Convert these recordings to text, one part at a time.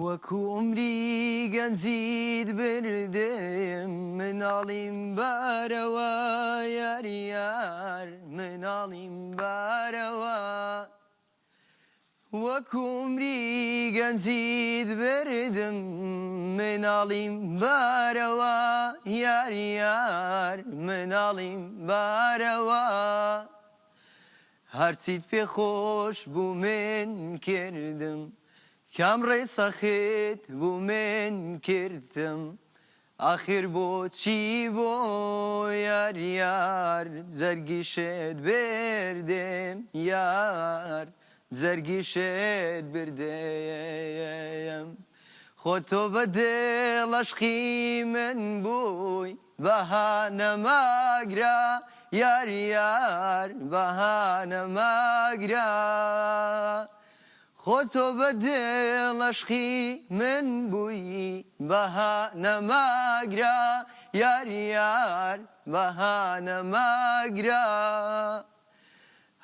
وەکو عومری گەنجیت بردم مناڵیم بارەوە یار یار مناڵیم بارەوە وەکو عومری گەنجیت بردم مناڵیم بارەوە یار یار مناڵیم بارەوە هەرچیت پێ خۆش بوو من کردم کام ڕێ سەخت بوو من کردم ئاخر بۆچی بۆ یار یار جەرگیشت بردم یار جەرگیشت بردم خۆ تۆ بە دڵ ئەشقی من بووی بەهانە مەگرە یار یار بەهانە مەگرە خۆ تۆ بە دڵ ئەشقی من بووی بەهانە مەگرە یار یار بەهانە مەگرە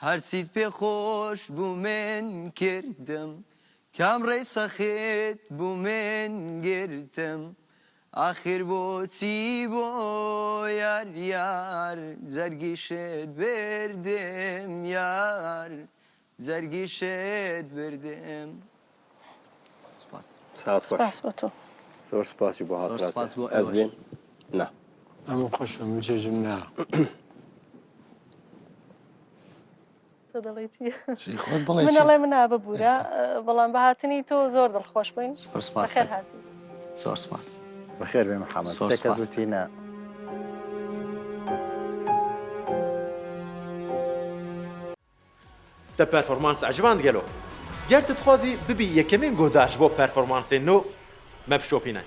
هەرچیت پێ خۆش بوو من کردم کام ڕێی سەخت بوو من گرتم ئاخر بۆچی بۆ یار یار جەرگیشت بردم یار جەرگیشت بردم سپاس. ساعت خوش. سپاس بۆ تۆ. زۆر سپاسی بۆ زۆر هاتنات. سپاس بۆ ئەز ئێوەش. بێن نا. ئەمن خۆشم بچێژم نا. تۆ دەڵێی چی؟ چی خۆت بڵێ من چی؟ ئەڵێم نا ببورە بەڵام بە هاتنی تۆ زۆر دڵخۆش بووین زۆر سپاس بەخێر هاتی. زۆر سپاس. بەخێر بێ محەمەد زۆر سێ کەس سپاس. وتی نا. Te performans eciband gelo? Ger tu dixwazî bibî yekemîn guhdar ji bo performansên nû, me bişopîne.